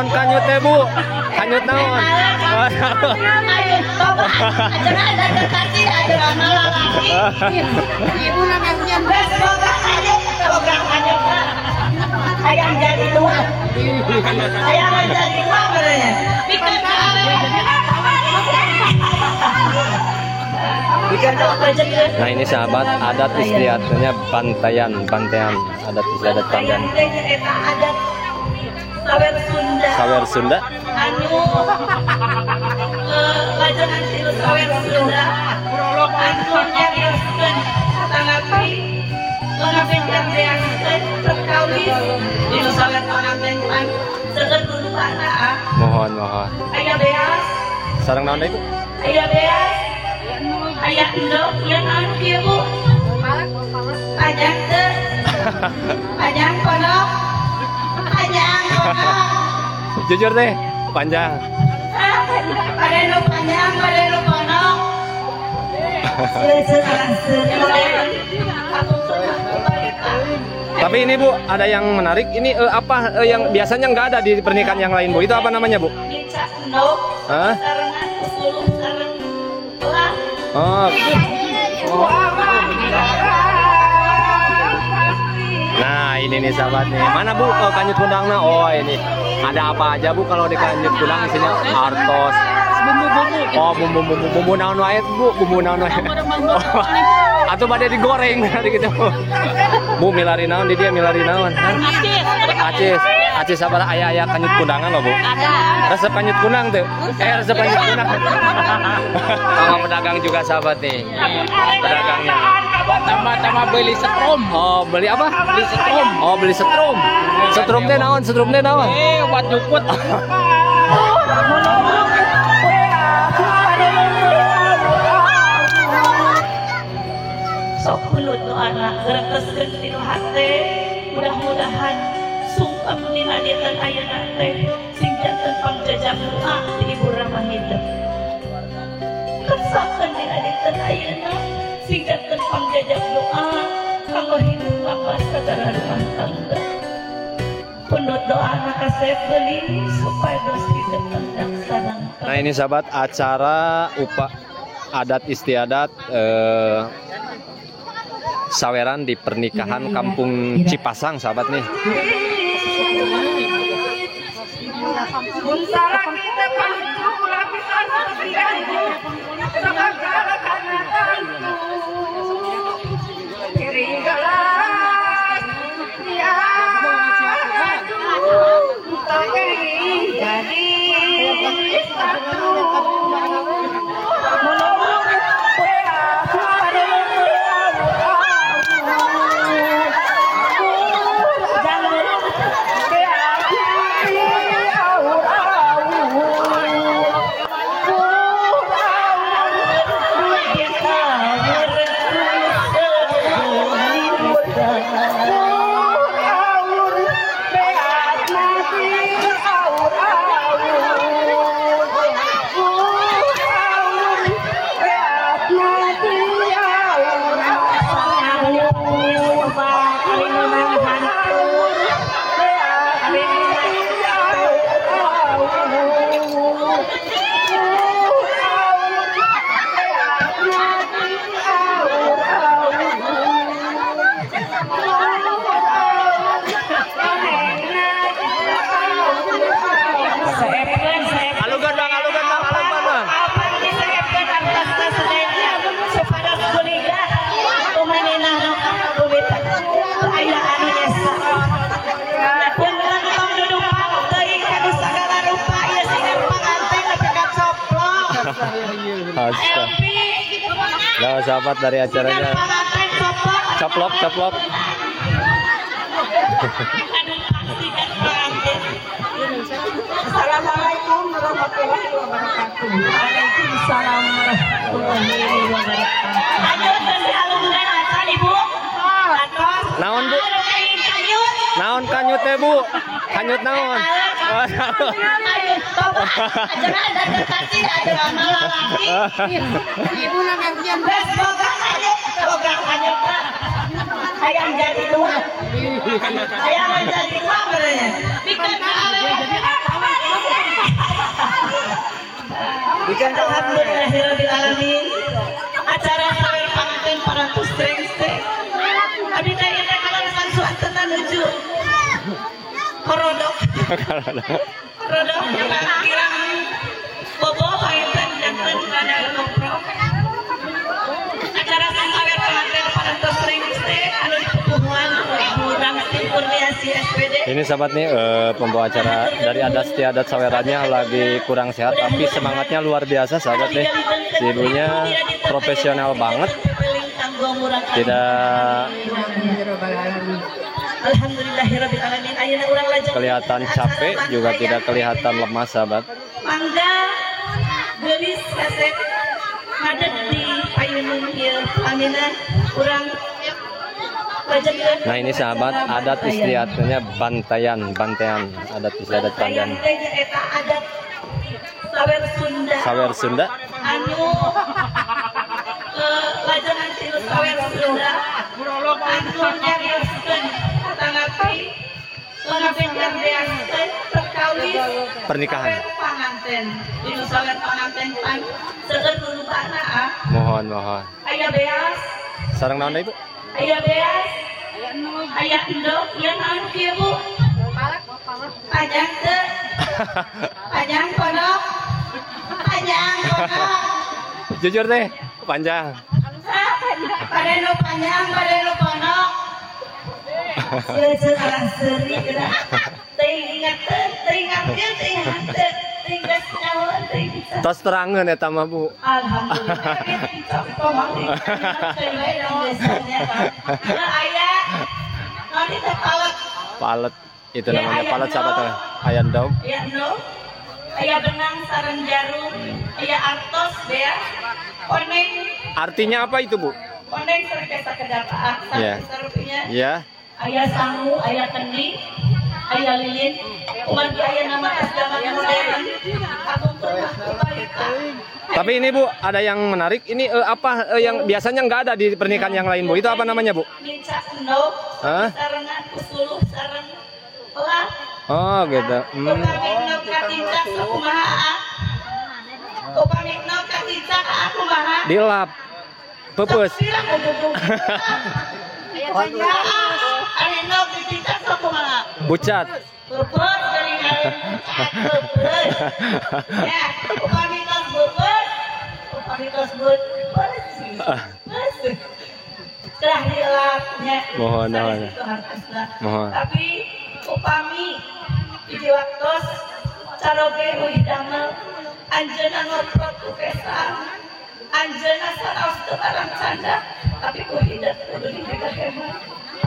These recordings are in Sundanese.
Naon kanyut teh, Bu? Kanyut naon? Ayam jadi dua. Ayam jadi dua katanya. Nah ini sahabat, adat istiadatnya Bantayan, Bantayan, adat istiadat Bantayan. Adat sawer Sunda. Sawer Sunda. Anu lajengan tilu sawer Sunda. Anu nyarioskeun tanggapi pangapenjang beaskeun perkawis dinu sawer pangapentan seueur dudukana. Mohon, mohon. Aya beas. Sareng naon deui, Bu? Aya beas. Aya endog ieu naon kieu, Bu? Panjang teu? Panjang konok. Panjang konok. Jujur deh, panjang. Pada nu panjang, pada nu konok. Tapi ini Bu, ada yang menarik. Ini apa yang biasanya nggak ada di pernikahan yang lain, Bu? Itu apa namanya, Bu? Hah? Oh. Nah, ini nih sahabat nih. Mana Bu kanyut kundangnya? Oh, ini. Ada apa aja Bu kalau di kanyut kundang isinya? Artos. Bumbu-bumbu. Oh, bumbu-bumbu, bumbu naon wae Bu, bumbu naon wae. Atau pada digoreng nanti gitu. Bu milari naon di dia milari naon? Acis. Acis. Acis sabar aya-aya kanyut kundangan loh Bu. Ada. Resep kanyut kundang tuh. Resep kanyut kundang. Sama pedagang juga sahabat nih. Pedagangnya. Tambah-tambah beli setrum. Oh, beli apa? Beli setrum. Oh, beli setrum. Setrum teh naon? Setrum teh naon? Obat jukut. Sok mulut doana gerekeskeun tinu hate, mudah-mudahan sungkem dina dinten ayeuna teh sing janten pangjajab doa ti Ibu Rama hidup. Kersakeun dina dinten ayeuna sing janten pangjajab doa kanggo hidup bapak sagala rumah tangga. Pundut doana kasep beli supados hidup tenggang sareng. Nah ini sahabat, acara upa adat istiadat saweran di pernikahan Kampung Cipasang sahabat nih. Nah, sahabat dari acaranya coplok coplok. Assalamualaikum warahmatullahi wabarakatuh. Waalaikumsalam warahmatullahi wabarakatuh. Naon Bu? Naon kanyut teh Bu? Kanyut naon? Ayam jadi dua. Ayam jadi dua katanya. Alhamdulillahirabbil alamin. Acara sawer panganten parantos rengse. Abdi teh ieu teh kalalesan suantenna nuju korodok. Korodok kirang bobo panginten janten rada koprok. Acara sawer panganten parantos rengse anu dipupuhuan Bu Ramsi Kurniasi SPD. Ini sahabat nih pembawa acara dari adat istiadat sawerannya lagi kurang sehat tapi semangatnya luar biasa sahabat nih. Si ibunya profesional banget. Tidak kelihatan capek juga tidak kelihatan lemah sahabat. Mangga geulis kasep ngadeg di payunung ieu amina urang. Nah ini sahabat adat istiadatnya bantayan, adat istiadat Pandan. Adat sawer Sunda. Sawer Sunda. Anu lajengan tinu sawer Sunda. Anu nyarioskeun atanapi ngabejan-beaskeun perkawis pernikahan. Sawer panganten. Tinu sawer panganten pan seueur rupana ah. Mohon, mohon. Aya beas. Sareng naon deui, Bu? Aya beas, aya endog, ieu naon kieu Bu? Panjang teu? Panjang pondok? Panjang pondok. Jujur teh, panjang. Pada nu panjang, pada nu pondok. Seueur salah seuri geura. Teuing ingat teu, teuing ngarti, teuing hate, teuing geus nyaho, teuing bisa. Tos terangeun eta mah Bu. Alhamdulillah. Palet itu namanya palet sahabat aya endog. Aya endog. Aya benang sareng jarum, aya artos bea. Koneng. Artinya apa itu, Bu? Koneng sareng sakedap Ya. Ya. Aya sangu, aya kendi, aya lilin. Kumargi aya nama tas zaman modern. Tapi ini Bu, ada yang menarik. Ini apa yang biasanya nggak ada di pernikahan yang lain Bu? Itu apa namanya Bu? Nincak endog, sarengan usuluh sareng pelah. Oh gitu. Upami endog katincak sok kumaha? Upami endog katincak kumaha? Dilap. Pepes. Ari endog ditincak sok kumaha? Bucat. Pepes dari pepes. Ya, upami tos pepes, upami tos pepes. Telah dilapnya. Mohon, mohon. Mohon. Tapi upami hiji waktos caroge uih damel anjeunna ngoprot ku kesang anjeunna sanaos teu barang canda tapi ku hidup kudu dipegaheun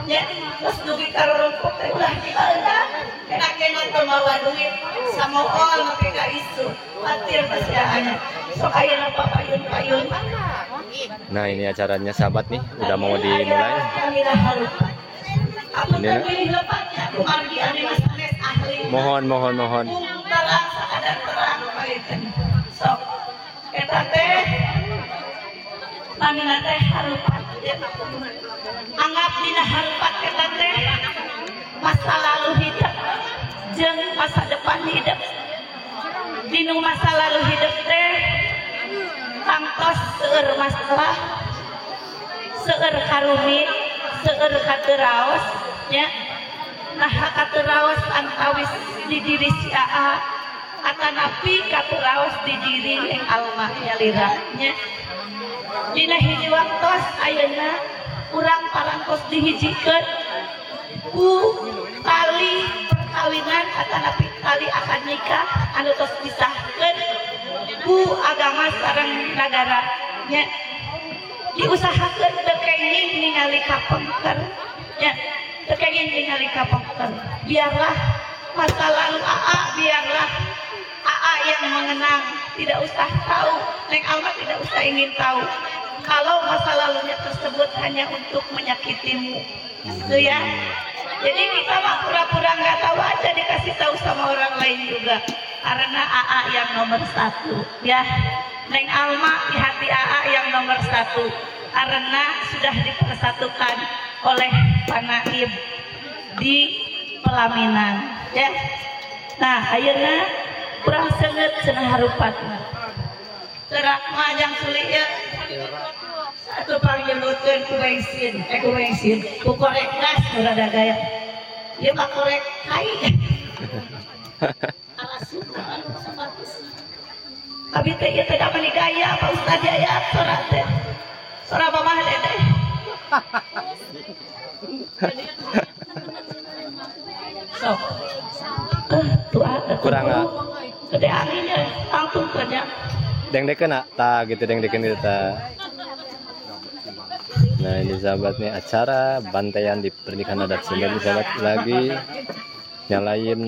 nya terus dugi ka rorongkok teh ulah dibaeuna kena-kena teu mawa duit samool nepi ka isu kuatir pasiaannya sok ayeuna papayun-payun. Nah ini acaranya sahabat nih udah mau dimulai. Ini mohon mohon mohon. Sok eta teh namina teh harupat. Anggap dina harupat eta teh masa lalu hidup jeung masa depan hidup. Dinu masa lalu hidup teh tangtos seueur masalah, seueur karumi, seueur kateraos nya. Nah kateraos antawis di diri si AA atanapi kateraos di diri yang alma nyalira nya. Dina hiji waktos ayeuna urang parantos dihijikeun ku tali perkawinan atanapi tali akad nikah anu tos disahkeun ku agama sareng nagara nya. Diusahakeun teu kenging ningali kapengker nya, teu kenging ningali kapengker. Biarlah masa lalu AA, biarlah AA yang mengenang, tidak usah tahu, Neng Alma tidak usah ingin tahu kalau masa lalunya tersebut hanya untuk menyakitimu, gitu ya. Jadi kita mah pura-pura nggak tahu aja, dikasih tahu sama orang lain juga, karena AA yang nomor satu, ya. Neng Alma di hati AA yang nomor satu, karena sudah dipersatukan oleh Pak Naib di pelaminan, ya. Nah, ayeuna kurang seungeut cenah harupatna. Terak majang suli ieu. Satu pangyelutkeun ku bensin, ku bensin, ku korek gas nu rada gaya. Ieu mah korek kai. Alas anu sabatus. Abi teh ieu teh da mani gaya Pak Ustad Yayat sora teh. Sora mamah teh. Sok. Kurang ah. Gede anginnya, tangtungkeun nya. Dengdekeun ah, tah gitu dengdekeun gitu tah. Nah ini sahabat nih acara bantaian di pernikahan adat Sunda nih sahabat, lagi nyalain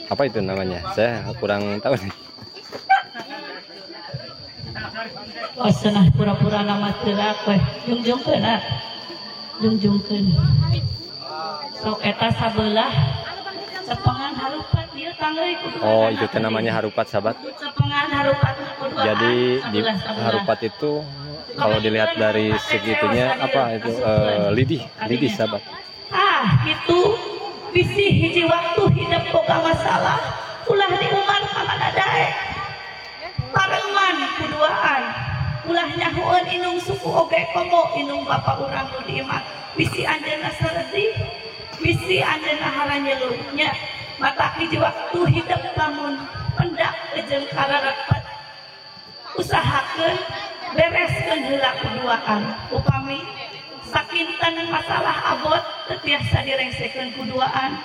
apa itu namanya? Saya kurang tahu nih. Oh, senah pura-pura nama teurak we, jungjungkeun ah. Jungjungkeun. Sok eta sabelah cepengan harupat ieu tangeuy kudu. Oh, itu teh namanya harupat sahabat. Cepengan harupat kudu. Jadi di harupat itu kalau dilihat dari segitunya apa itu lidi sahabat. Ah, itu bisi hiji waktu hidup boga masalah ulah diumar ka mana daek. Pareman kuduaan. Ulah nyahoeun indung suku oge komo indung bapa urang nu di imah. Bisi anjeunna saredih, bisi anjeunna haranyelu nya. Mata hiji waktu hidup lamun pendak jeung kararepet. Usahakeun bereskeun heula kuduaan. Upami sakinten masalah abot teu tiasa direngsekeun kuduaan.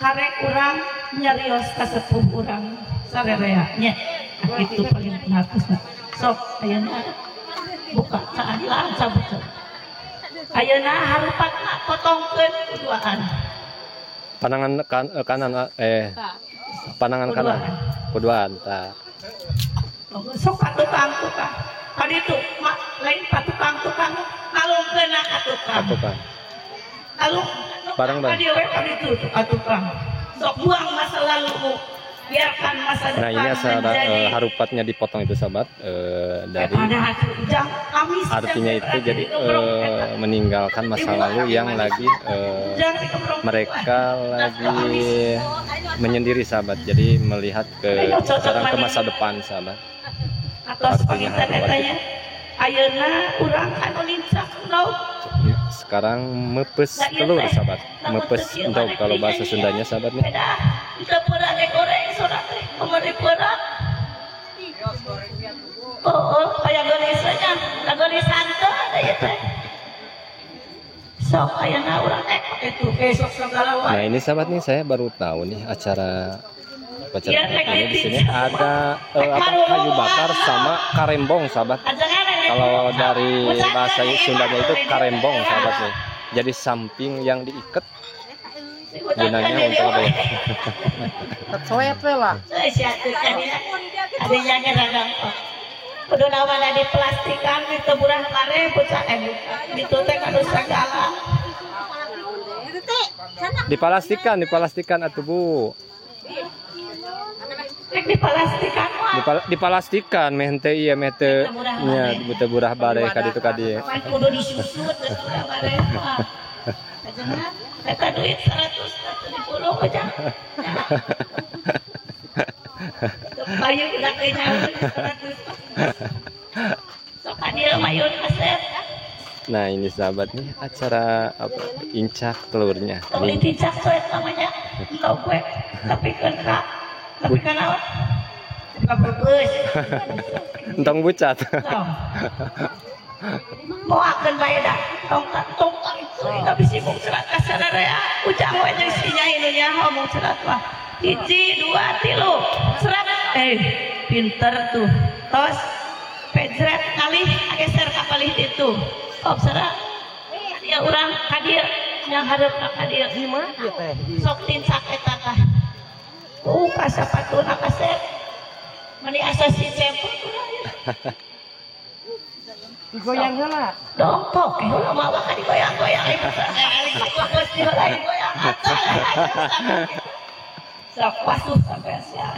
Karek urang nyarios ka sepuh urang sarerea nya. Kitu paling penghapusna. Sok ayeuna buka keadilan cabut. Ayeuna harupatna potongkeun kuduaan. Panangan kanan panangan kanan kuduaan tah. Sok ka tukang tukang. Ka ditu mak lain ka tukang tukang ngalungkeunna ka tukang. Ka tukang. Alung bareng-bareng. Ka dieu we ka ditu ka tukang. Sok buang masa lalumu. Biarkan masa depan. Nah ini acara harupatnya dipotong itu sahabat, dari artinya itu jadi meninggalkan masa lalu yang lagi mereka lagi menyendiri sahabat. Jadi melihat ke sekarang ke masa depan sahabat. Artinya harupat itu. Sekarang mepes telur sahabat, mepes endog kalau bahasa Sundanya sahabat nih. Nah ini sahabat nih, saya baru tahu nih acara ini di sini ada apa kayu bakar sama karembong sahabat. Kalau dari bahasa Sundanya itu karembong sahabat nih. Jadi samping yang diikat gunanya untuk apa ya? Sesuai lah. Kudu nawana di plastikan di teburah kare bocah ditu teh kanu sagala. Dipalastikan, dipalastikan atuh Bu. Dipalastikan mah. Dipalastikan meh teh ieu meh teu nya teu burah bare ka ditu ka dieu. Kudu disusut geus burah bare mah. Eta duit 100 dipulung aja. Payu kita teh 100. Sok ka dieu mayun kasep. Nah ini sahabat nih acara apa incak telurnya. Oh, ini incak we namanya. Engkau kue tapi kan kak. Tapi kan naon? Kabebeus. Entong bucat. Moakeun bae da. Tong tong itu da bisi mung serat ka sararea. Ujang we jeung si nyai nu nyaho mung serat mah. 1 2 3 serat. Pinter tuh. Tos pejret kalih geser ka palih ditu. Sok serat. Dia urang ka dieu nya hareup ka dieu. Sok tincak eta kah. Ka sapatuna kasep. Meni asa si cepot urang. Digoyang heula. Dongkok heula mah bakal digoyang-goyang. Geus diheula digoyang atuh. Sok wasuh sampai sia.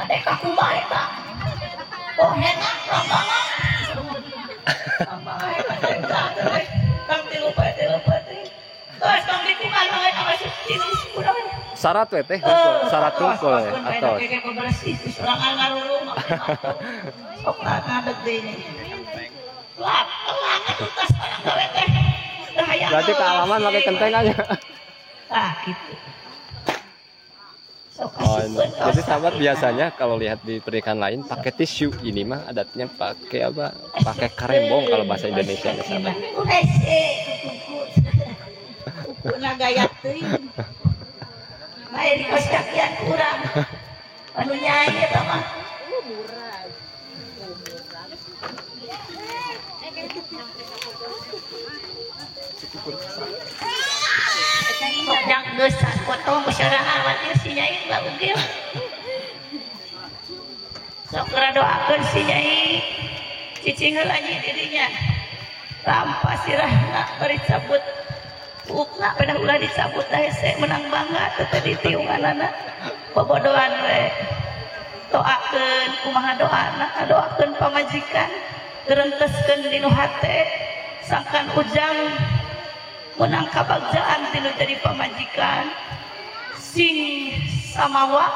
Kadek kumaha eta? Oh enak rombongan. Rombongan eta. Tang tilu peuting. Terus tong dikumaha we ka masuk di kurang. Syarat we teh, syarat hungkul we atos. Bersih sorangan ngarurung sok ngadeg deui nya. Lap, telak atuh tas orang gawe teh. Berarti kealaman pakai kenteng aja. Ah, gitu. Oh, jadi sahabat biasanya kalau lihat di pernikahan lain pakai tisu, ini mah adatnya pakai apa? Pakai karembong kalau bahasa Indonesia ya sahabat. Geus potong sorangan watir si nyai bagugil. Sok geura doakeun si nyai. Cicing heula nyi dirinya. Rampas sirahna bari cabut. Buukna pedah ulah dicabut da hese menang bangga teh tadi tiunganana. Bobodohan we. Doakeun kumaha doana, doakeun pamajikan, gerenteskeun dinu hate, sangkan ujang menang kabagjaan tinu jadi pamajikan sing samawa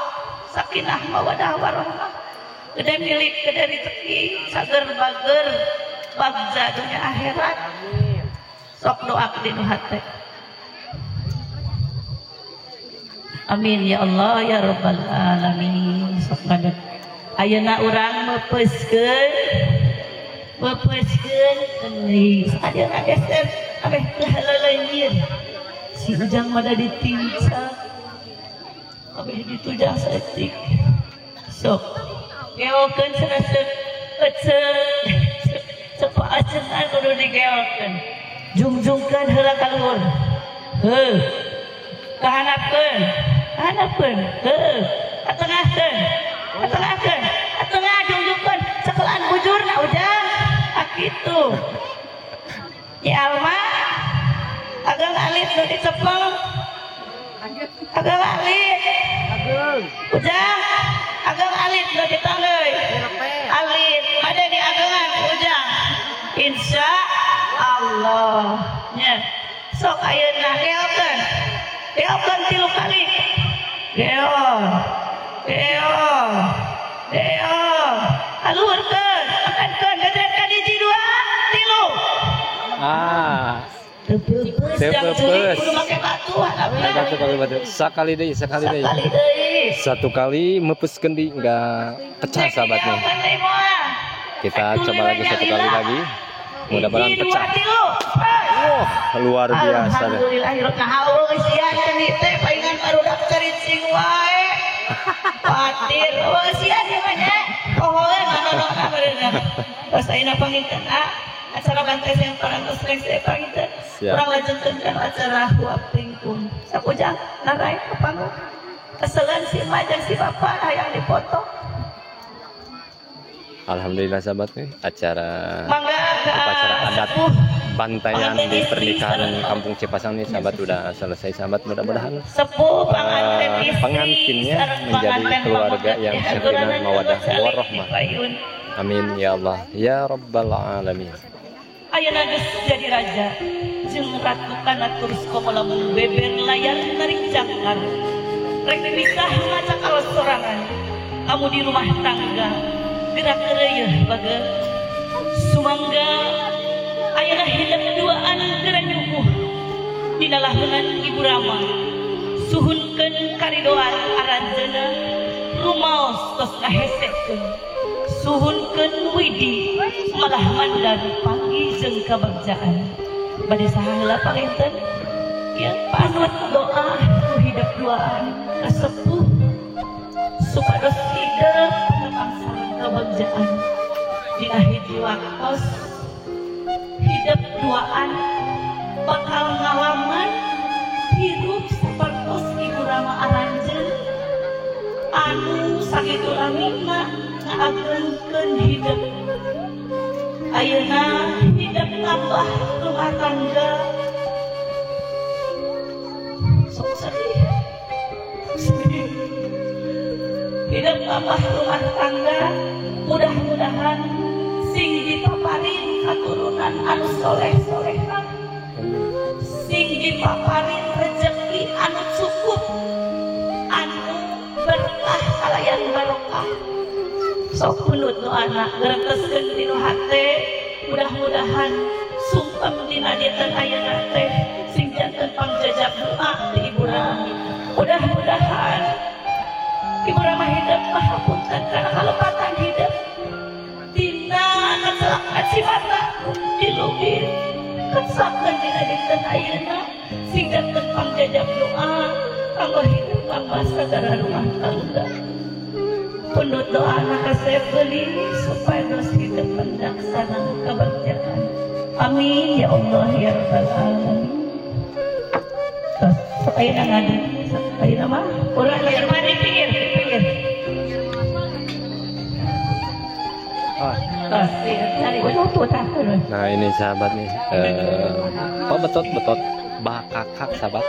sakinah mawadah warohmah gede milik gede rezeki sager bager bagja dunia akhirat. Sok doa dinu hate. Amin ya Allah ya rabbal alamin. Sok ngadeg ayeuna urang mepeuskeun mepeuskeun kening ayeuna geser abeh lelenyir si ujang mah da ditinca abeh ditujang saeutik sok geokeun cenah eceuk ceuk acengan kudu digeokeun jungjungkeun heula ka luhur heuh kahanapkeun kahanapkeun heuh katengahkeun katengahkeun katengah jungjungkeun sakelaan bujurna ujang ah kitu. Nyi Alma ageng alit nu dicepeng ageng alit ujang ageng alit nu ditanggeuy alit bade diagengan ujang insya Allah nya. Sok ayeuna geokeun geokeun 3 kali geol geol geol aluhurkeun angkatkeun gejret ka 1 2 3. Ah, tepepes. Sekali deh, sekali deh. Satu kali mepes kendi nggak pecah sahabatnya. Kita coba lagi satu kali lagi. Mudah-mudahan pecah. Wah, luar biasa deh. Acara bantai yang parantos rengse panginten urang lajengkeun kana acara huap tingkung sakujang narai ka panggung keseleun si emak jeung si bapak hayang dipoto. Alhamdulillah sahabat nih acara upacara adat bantaian di pernikahan Kampung Cipasang nih sahabat udah selesai sahabat. Mudah-mudahan pengantinnya menjadi keluarga yang sakinah mawadah warahmah. Amin ya Allah ya rabbal alamin. Ayeuna geus jadi raja jeung ratu kana terus komo lamun beber layar tarik jangkar rek pisah ngacakal sorangan kamu di rumah tangga gerak reueuh bager sumangga ayeuna hidup duaan geura nyuguh dina lahunan Ibu Rama suhunkeun karidoan aranjeuna rumaos tos ngahesekeun suhunkeun widi malah mandar panggi jeung kabagjaan bade saha heula panginten ieu panut doa ku hidup duaan ka sepuh supados hidup tepang sareng kabagjaan dina hiji waktos hidup duaan bakal ngalaman hirup sapertos Ibu Rama aranjeun anu sakitu lamina ngaagengkeun hidup. Ayeuna hidup tambah rumah tangga sok sedih sedih hidup tambah rumah tangga mudah-mudahan sing dipaparin katurunan anu soleh-solehah sing dipaparin rezeki anu cukup kalayan barokah. Sok pundut doana gerenteskeun dinu hate, mudah-mudahan sungkem dina dinten ayeuna teh sing janten pangjajab doa ti Ibu Rama. Mudah-mudahan Ibu Rama hidup pahapunten kana kalepatan hidup dina kecelakaan si mata dilubir ketsakeun dina dinten ayeuna sing janten pangjajab doa kanggo hidup bapa sagala rumah tangga. Pundut doa kasep geulis supados hidup mendak sareng kebagjaan. Amin ya Allah ya Rabbal alamin. Tos sok ayeuna ngadu, sok ayeuna mah urang layar mah di pinggir, di pinggir. Tos, cari tuh tah. Nah ini sahabat nih, Pak betot betot bakakak sahabat.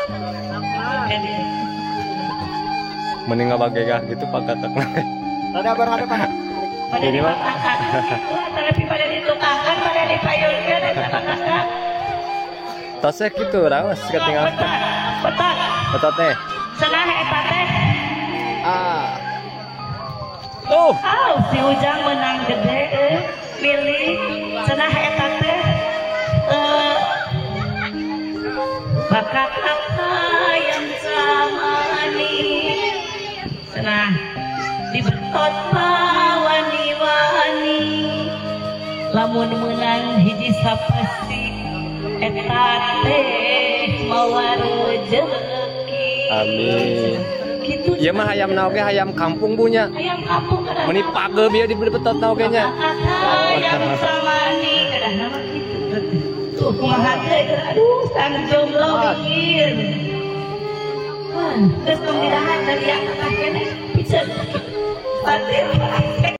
Mending ngabagegah gitu Pak kakak. Rada berhadapan. Ini mah. Tapi pada ditukangkan, pada dipayunkan, eta kakak. Tosnya gitu, rawas ketinggalan. Betot. Betot teh. Cenah eta teh. Ah. Oh. Oh, si Ujang menang gede milih cenah eta teh bakal hayam samani. Cenah dibetot wani-wani lamun meunang hiji sapasti eta teh mawa rejeki. Amin. Gitu. Ieu mah hayam na oge hayam kampung punya. Hayam kampung kada. Meni pageuh bieu dibetot na oge nya. Hayam samani kada nama kitu. Tuh kumaha teh aduh sang jomblo mikir. Geus tong didahar.